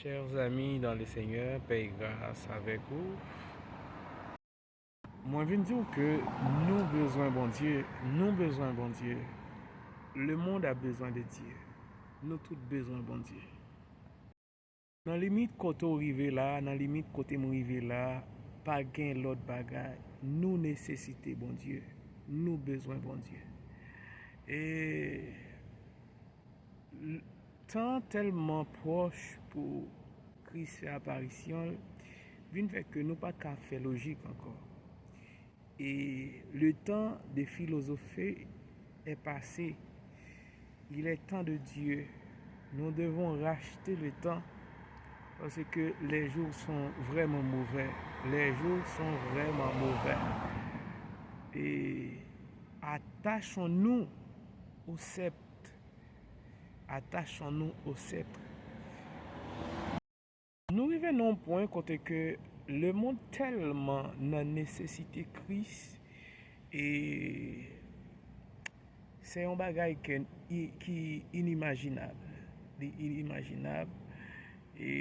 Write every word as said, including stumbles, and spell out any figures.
Chers amis dans le Seigneur, paix et grâce avec vous. Mwen vin di w ke nou bezwen Bondye, nou bezwen Bondye. Le monde a besoin de Dieu. Nou tout bezwen Bondye. Nan limit kote w rive la, nan limit kote m rive la, pa gen lòt bagay. Nou nesesite Bondye. Nou bezwen Bondye. E l- tan tèlman pwòch pou Kris fè aparisyon l, vin fè ke nou pa ka fè lojik ankò. Et le temps de philosopher est passé. Il est temps de Dieu. Nous devons racheter le temps parce que les jours sont vraiment mauvais. Les jours sont vraiment mauvais. Et attachons-nous au sceptre. Attachons-nous au sceptre. Nou rive nan yon pwen kote ke lemonn tèlman nan nesesite Kris, e se yon bagay ke, ki inimajinab. Li inimajinab. E